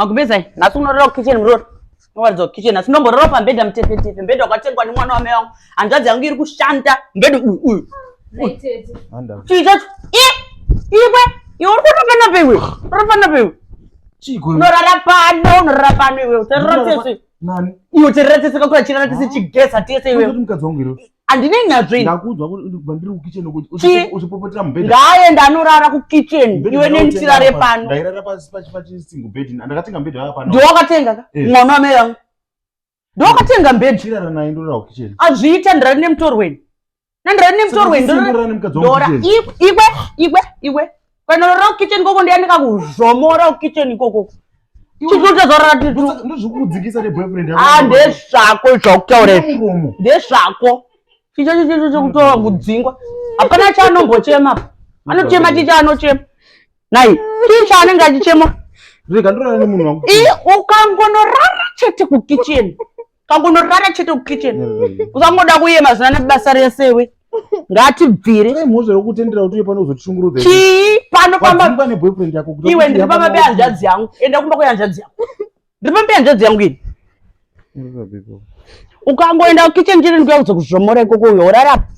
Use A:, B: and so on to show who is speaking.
A: Magumbeza iyi nhasi unorara kukitchen murora unowaridza kukitchen nhasi ndomborora pambedha mutefetefe mbedha wakatengwa nemwana wamai wangu hanzvadzi yangu iri kushanda mbedha uyu uyu chii chacho i iwe iwe uri kurara panapa iwe urara panapa iwe unorara pano unorara pano iwe utarara tese iwe tarara tese kakura chirara tese chigeza tese iwe handinei nazvo ini
B: ndakuudzwa kuti kubva ndiri kukitchen kuti
A: Chii?
B: uchipopotera mubhedha
A: ngaaende anorara kukitchen iwe neni tirare pano
B: ndairara pasi pachisingle bed ndakatenga mubhedha waka pano
A: ndiwakatenga ka
B: Eh.
A: mwana wamai vangu ndiwakatenga mbedha
B: chirara naye ndorara kukitchen
A: azviita ndirari nemutorweni nandirari nemutorweni
B: ndorara nemukadzi wangu
A: ndora
B: kukitchen
A: ikwe ikwe ikwe kwanorora kukitchen ikoko ndiyanika kuzvomora kukitchen ikoko chitutazoratitu
B: ndozvikudzikisa neboyfriend
A: ah ndezvako zvakutaura izvi
B: muromo
A: ndezvako chicho chicho chekutora kudzingwa hapana chaanombochema apa anochema chicho anochema nai chii chaanenge achichema
B: rega ndorara nemunhu wangu
A: i ukangonorara chete kukitchen ukangonorara chete kukitchen usangoda kuyema zina nebasa resewe ngatibvire
B: Torai mhosva yekutendera kuti uye pano uzotishungurudza
A: chii pano pamba
B: wadzingwa neboyfriend yako kuti
A: iwe ndiri pamba pehanzvadzi yangu enda kumba kwehanzvadzi yangu ndiri pamba pehanzvadzi yangu ini ukangoenda kukitchen chete ndikuya kuzokuzvomora ikoko uyo urara